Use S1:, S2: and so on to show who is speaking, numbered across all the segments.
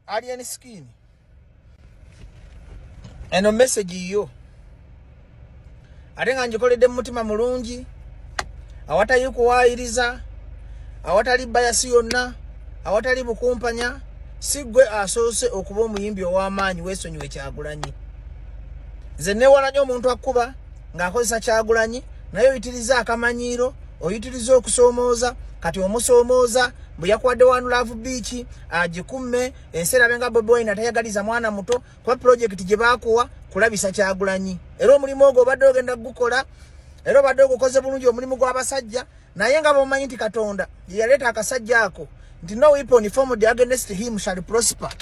S1: Alien Skin, eno message yo ate nga ngikoledde mu mutima mulungi, awatali kuwaayiriza, awatali bias yonna, awatali bukumpanya. Si ggwe asoose okuba omuyimbi ow'amaanyi. Weesonyiwe Kyagulanyi. Nze neewala nnyo omuntu akkuba ng'akozesa Kyagulanyi, naye oyitiriza akamanyiiro, oyitiriza okusoomooza. Kati omusoomooza bwe yakuwadde One Love Beach agikumme, ensi erabe nga Bobi Wine atayagaliza mwana muto, kuba pulojekiti gye baakuwa kulabisa Kyagulanyi. Era omulimu ogwo obadde ogenda kugukola, era obadde ogukoze bulungi, omulimu gw'abasajja. Naye nga bw'omanyi nti Katonda ye yaleeta akasajja ako, nti "No weapon formed against him shall prosper."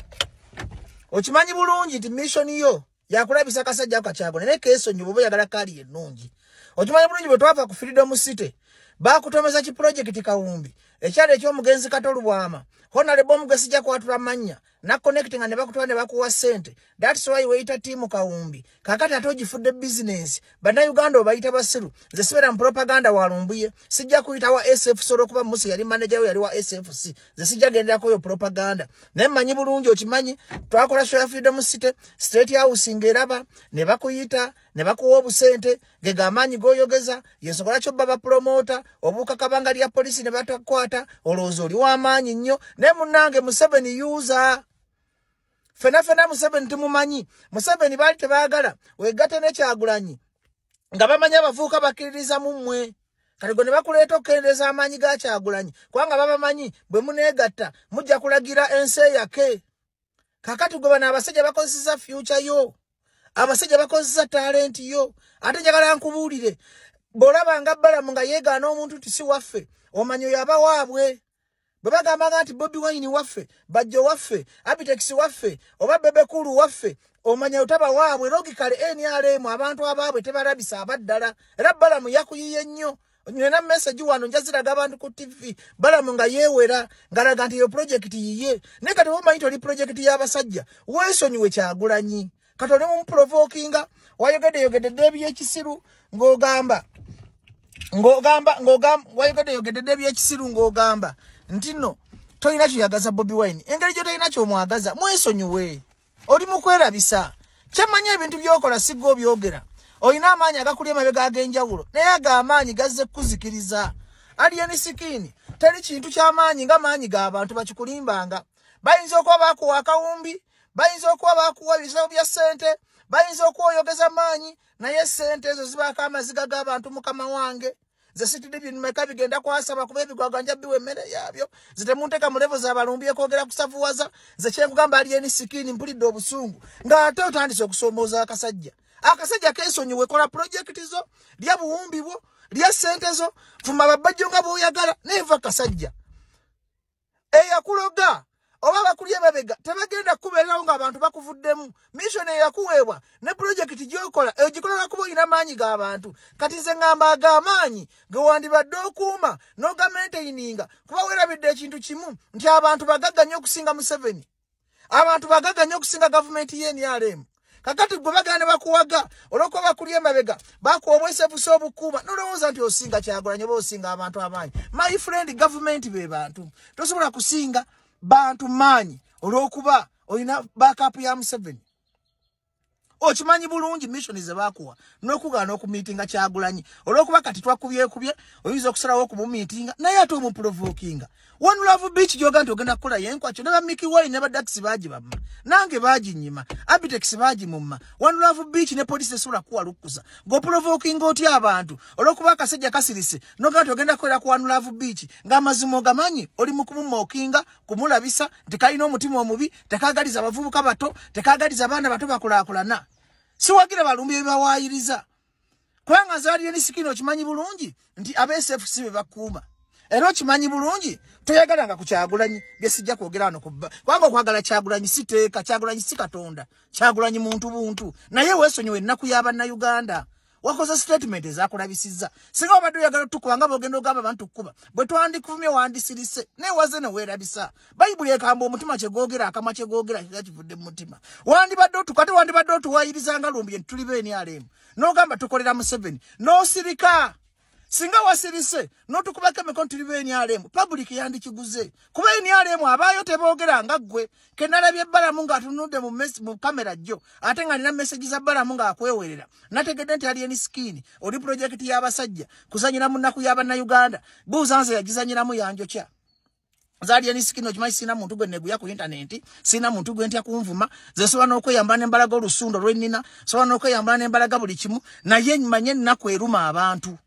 S1: Okimanyi bulungi nti mission yo yakulabisa akasajja ako Kakyagulanyi, naye keesonyi bw'oba oyagala kaali ennungi. Okimanyi bulungi bwe twava ku Freedom City, bakutomeza ki project Kawumbi ekyalo ekyomugenzi Kato Lubwama, Honorable Omugwe, sijja kwatula mannya, na connecting ne bakutwala ne bakuwa ssente. That's why weyita team Kawumbi. Kakati ate ogifudde business. Bannayuganda obayita basiru. Nze sibeera mu propaganda walumbuye, sijja kuyita wa SFC olwokuba Musi yali manager we, yali wa SFC. Nze sijja genderako yo propaganda, naye mmanyi bulungi, okimanyi twakola show ya Freedom City, State House ng'eraba, ne bakuyita ne bakuwa obusente. Ge gamaanyi g'oyogeza, yensonga lwaki obba bapromota, obuuka kabanga lya polisi ne batakwata. Olowooza oli w'amaanyi nnyo, naye munnange, Museveni yuza fena fena. Museveni tumumanyi. Museveni baali tebaagala wegatte ne Kyagulanyi, nga bamanyi abavubuka bakkiririza mu mmwe. Kati gwe ne bakuleeta okukendeeza amaanyi ga Kyagulanyi, kubanga babamanyi bwe muneegatta mujja kulagira ensi eyake. Kakati gwe bano abasajja bakozesa future yo, abasajja bakozesa talent yo. Ate njagala nkubuulire, bw'olaba nga Balamu nga yeegaana omuntu nti si waffe, omanyi oyo aba waabwe. Bwe bagambanga nti Bobi Wine waffe, Bajjo waffe, Abitex waffe, oba Bebe Cool waffe, omanya otaba waabwe. Logically, NRM abantu abaabwe tebalabisa abaddala. Era Balamu yakuyiye nnyo. Nina message wano, njaziraga abantu ku TV, Balamu nga yeewera ngalaga nti yo project yiye. Naye kati omanyi toli project y'abasajja, weesonyiwe Kyagulanyi. Kati oli mumuprovokinga, wayogedde yogedde ebyekisiru, ng'ogamba wayogedde yogedde ebyekisiru, ng'ogamba nti nno tolina kyoyagaza Bobi Wine. Engeri gyo tolina kyomwagaza, mwesonyiwe, oli mukwerabisa. Kyemmanyi, ebintu byokola sigga obyogera, olina amaanyi agakuli emabega ag'enjawulo, naye ago amaanyi gazze kukuzikiriza. Alien Skin, teri kintu kyamaanyi nga maanyi g'abantu bakikulimbanga. Bayinza okuba bakuwa akawumbi, bayinza okuba bakuwa ebisawo bya ssente, bayinza okwoyogeza maanyi, naye ssente ezo zibaako amaziga g'abantu. Mukama wange, nze situdi bimeka bigenda kwasaba kuba ebigwagwa nja biwa emmere yaabyo. Nze temunteeka mu level z'abalumbi ekwogera kusavuwaza. Nze kyenkugamba, Alien Skin, mpulidde obusungu ng'ate otandise okusoomooza akasajja. Akasajja keesonyiwe. Kola pulojekiti zo, lya buwumbi bwo, lya ssente zo, fuma babajjo nga bw'oyagala, naye va kasajja. Eyakuloga oba bakuli emabega tebagenda kubeerawo ng'abantu bakuvuddemu. Mission eyakuweebwa ne pulojekiti gy'okola ogikola kuba olina maanyi g'abantu. Kati nze ŋŋamba ag'amaanyi ge wandibadde okuuma n'ogamaintaininga, kuba weerabidde ekintu kimu nti abantu bagagga nnyo okusinga Museveni, abantu bagagga nnyo okusinga gavumenti y'NRM. Kakati gwe bagenda ne bakuwaga olw'okuba bakuli emabega, bakuwa obwesefusa obukuuma, nolowooza nti osinga Kyagulanyi oba osinga abantu amaanyi. My friend, gavumenti be bantu. Tosobola kusinga bantu maanyi olw'okuba olina backup ya Museveni. Okimanyi bulungi mission ze bakuwa n'okugaana okumiitinga Kyagulanyi, olw'okuba kati twakubyekubye, oyinza okusalawo okumumiitinga, naye ate omuprovokinga. One Love Beach gyoga nti ogenda kukola yenkwakyo, ne bamiki Wine ne badakisi baagibamma, nange baaginyima, Abitex baagimumma. One Love Beach ne polisi esobola kuwa lukkusa. Ng'oprovokinga otya abantu olw'okuba akasajja kasirise, noga nti ogenda kukolera ku One Love Beach, ng'amazima ogamanyi oli mu kumumookinga, kumulabisa nti kalina omutima omubi, tekaagaliza abavubuka bato, tekaagaliza abaana bato bakulaakulana. Siwagira balumbi bebawaayiriza, kubanga nze Alien Skin, okimanyi bulungi nti aba SFC be bakuuma, era okimanyi bulungi toyagalanga ku Kyagulanyi, bye sijja kwogera wano kubba, kubanga okwagala Kyagulanyi si teeka. Kyagulanyi si Katonda, Kyagulanyi muntu buntu. Naye weesonyiwa ennaku y'Abannayuganda. Wakoze statement ezakulabisizza. Singa obadde oyagala tukuba nga bwogenda ogamba abantu kukuba, bwe twandikuvumye wandisirise, naye waze ne weerabisa. Bayibuli ekamba omutima kyegwogera, akamwa kyegwogera kiba kivudde mu mutima. Wandibadde otukate, wandibadde otuwaayiriza nga Lumbuye nti tuli ba NRM, n'ogamba tukolera Museveni, n'osirika. Singa wasirise n'otukubako emikono tuli ba NRM, public yandikiguze. Kuba NRM abaayo teboogera nga ggwe. Ke nalabye Balamu ng'atunudde mu kamera jjo, ate nga nina message za Balamu ng'akwewerera. Nategedde nti Alien Skin oli project y'abasajja kuzanyira mu nnaku y'Abannayuganda. Buuza nze yagizanyiramu yanjokya. Alien Skin okimanyi sina muntu gwe neguya ku internet, sina muntu gwe ntya kunvuma, nze nsobola n'okweyambula ne mbalaga olusundo lwe nnina, nsobola n'okweyambula ne mbalaga buli kimu, naye mmanye ennaku eruma abantu.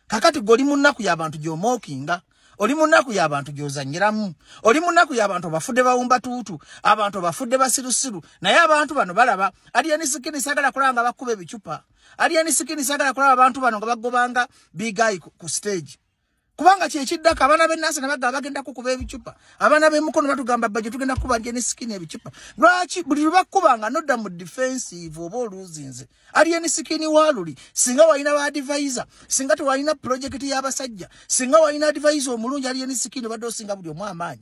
S1: Kakati gwe oli mu nnaku y'abantu gy'omookinga, oli mu nnaku y'abantu gy'ozannyiramu, oli mu nnaku y'abantu bafudde bawumba tuutu, abantu bafudde basirusiru, naye abantu bano balaba. Alien Skin saagala kulaba nga bakuba ebicupa. Alien Skin saagala kulaba abantu bano nga bagobanga big eye ku stage. Kubanga kyekiddako abaana b'ennansi ne bagamba bagenda kukuba ebicupa. Abaana b'emukono batugamba bajje tugenda kukuba Alien Skin ebicupa. Lwaki buli lwe bakubanga nodda mu defensive oba oluzinze? Alien Skin waaluli, singa walina ba advisor, singa tewalina project y'abasajja, singa walina advisor omulungi Alien Skin obadde osinga buli omu amaanyi.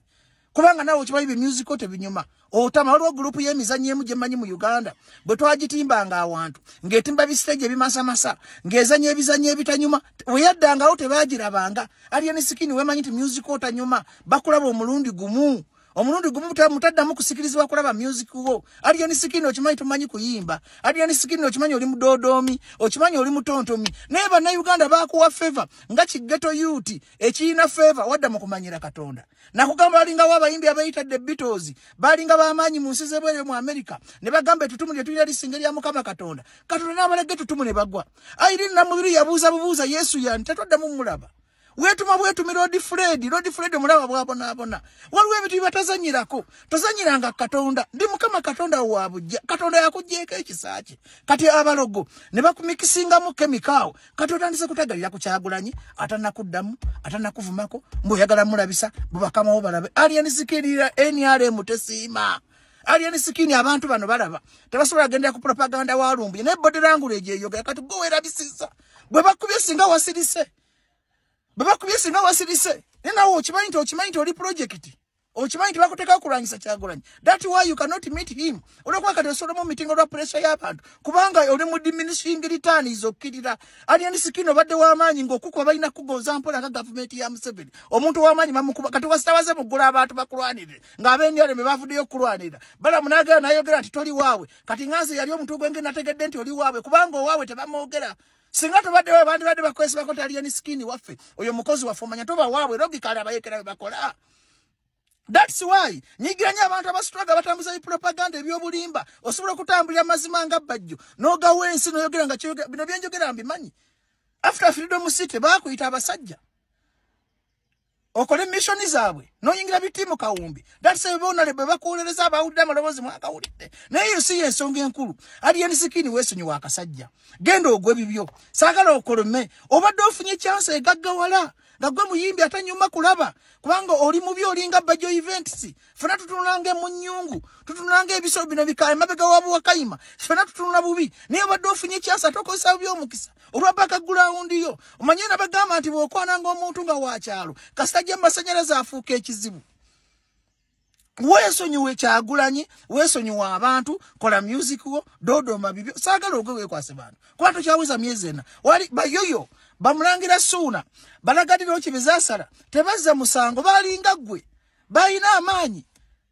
S1: Kubanga naawe okimanyi bi musical tebinyuma. Otama waliwo group y'emizannyo emu gye mmanyi mu Uganda bwe twagitimbanga awantu ng'etimba bisiteegi ebimasamasa ng'ezannya ebizannyo ebitanyuma, we yaddangawo tebaagirabanga. Alien Skin weemanyi nti musical otanyuma, bakulaba omulundi gumu. Omulundi gumu mutaddamu kusikirizibwa kulaba music wo. Alien Skin okimanyi tomanyi kuyimba. Alien Skin okimanyi oli mudoodomi, okimanyi oli mutontomi. Naye Bannayuganda baakuwa favor nga ki ghetto youth ekiyina favor wadda mu kumanyira Katonda. Nakugamba balingawo abayimbi abayita The Beatles, balinga b'amaanyi mu nsi z'ebweru mu America, ne bagamba ettutumu lye tulina lisinga erya Mukama Katonda. Katonda n'abalega ettutumu ne bagwa. Irene Namubiru yabuuza bubuuza Yesu yani tetwaddamu mulaba. Weetuma bwetumi Lord Fred, Lord Fred omulaba bw'abonaabona. Waliwo ebintu bye batazannyirako. Tozannyiranga Katonda. Ndi Mukama Katonda wa bujja. Katonda yakuggyeeko ekisa kye. Kati abalogo ne bakumikisingamu chemical. Kati otandise kutagalira ku Kyagulanyi, atannakuddamu, atannakuvumako, mbu oyagala mulabisa, bwe bakamawo balabe. Alien Skin NRM tesiima. Alien Skin abantu bano balaba. Tebasobola kugendera ku propaganda wa Lumbuye. Naye body language eyogera kati gwe weerabisizza. Bwe bakubye singa wasirise. Bwe bakubye singa wasirise. Naye naawe okimanyi nti oli project. Okimanyi nti bakuteekawo kulwanyisa Kyagulanyi. That why you cannot meet him. Olwokuba kati osobola mu meeting olwa pressure y'abantu. Kubanga oli mu diminishing returns okkirira. Alien Skin obadde w'amaanyi ng'okukuba balina kugonza mpola nga gavumenti ya Museveni. Omuntu w'amaanyi bamukuba kati wasitawaze muggula abantu bakulwanirire. Ng'ab'NRM bavuddeyo okulwanirira. Balamu n'agenda n'ayogera nti toli waabwe. Kati nganze yali omuntu gwenge nategedde nti oli waabwe kubanga owaabwe tebamwogera. Singa tobadde waabwe bandibadde bakwesibako nti Alien Skin waffe. Oyo mukozi waffe omanya toba waabwe logically abayekera bwe bakola. That's why nyigira nnyo abantu abasitwaga batambuza propaganda ebyobulimba. Osobola okutambulira mazima nga Bajjo n'ogawa ensi n'oyogera nga ky'oyogera. Bino bye njogera mbimanyi. After Freedom City baakuyita abasajja okole mission zaabwe n'oyingira bitiimu kawumbi. That's why bona bwe bakuwolereza abawulidde amaloboozi mwakawulidde. Naye eyo si y'ensonga enkulu. Alien Skin weesonyiwa akasajja. Genda ogwe bibyo. Saagala okolome. Obadde ofunye chance egaggawala. Nga gwe muyimbi atanyuma kulaba. Kubanga oli mubi olinga Bajjo events. Ffenna tutunulanga mu nnyungu. Tutunulanga ebisolo bino bikaye mabega wa Bwakayima. Ffenna tutunula bubi. Naye obadde ofunye chance ate okozesa bubi omukisa. Olwa background yo. Omanye nabagamba nti bw'okwananga omuntu nga wa kyalo, kasita ajja mu masannyalaze afuuka ekizibu. Weesonyiwe Kyagulanyi, weesonyiwe abantu, kola music wo, doodoma bibyo. Saagala ogwe weekwase bantu. Kuba tokyaweza myezi ena. Wali bayoyo bamulangira Ssuuna, balagadira okibizaasala, tebazza musango, balinga ggwe. Balina amaanyi.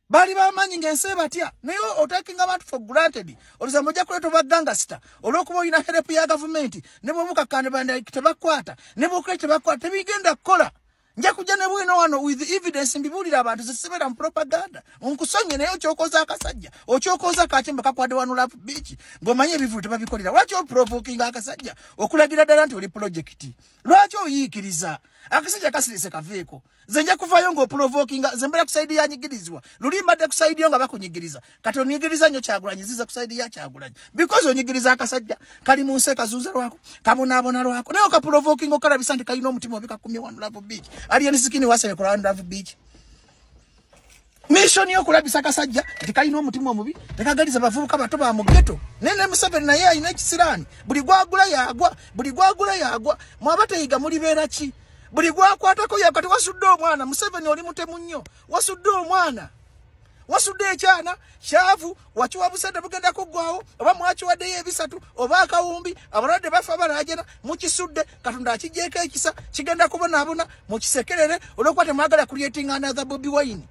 S1: Bali b'amaanyi ng'ensi ebatya. Naye otakinga abantu for granted. Oluzambo ojja kuleeta obwa gangster. Olw'okuba olina help ya gavumenti, ne bw'obukakkane bandai tebakwata, ne bw'okola tebakwata, tebigenda kukola. Nja kujja ne bwino wano with evidence mbibuulira abantu zisibera mu propaganda. Nkusonye naye okyokoza akasajja. Okyokoza kachimba kakwadde wano Love Beach. Ng'omanyi ebivulu tebabikolera. Lwaki oprovokinga akasajja okulagira ddala nti oli project? Lwaki oyiikiriza? Akasajja kasirise kaveeko. Nze nja kuvaayo ng'oprovokinga, nze mbeera ku side ya nyigirizibwa. Luli mbadde ku side yo nga bakunyigiriza. Kati onyigiriza nnyo Kyagulanyi, nziza ku side ya Kyagulanyi. Because onyigiriza akasajja kali mu nsi kazuuza lwako, kabonaabona lwako. Naye okaprovokinga okalabisa nti kalina omutima obi kakumye wano Love Beach. Alien Skin wasale ku Love Beach. Mission y'okulabisa akasajja nti kalina omutima omubi, tekagaliza bavubuka bato ba mu ghetto. Naye ne Museveni naye alina ekisiraani. Buli gwagula yagwa, buli gwagula yagwa. Mwaba teyiga mulibeera ki? Buli gwakwatako yakati wasudde omwana. Museveni oli mutemu nnyo. Wasudde omwana. Wasudde ekyana kyavu, wakiwa busente bugenda kuggwawo, oba mwakiwaddeyo ebisatu oba akawumbi, abalwadde bafa balaajana, mukisudde. Katonda akiggyeko ekisa, kigenda kubonaabona, mukisekerere olw'okuba temwagala creating another Bobi Wine.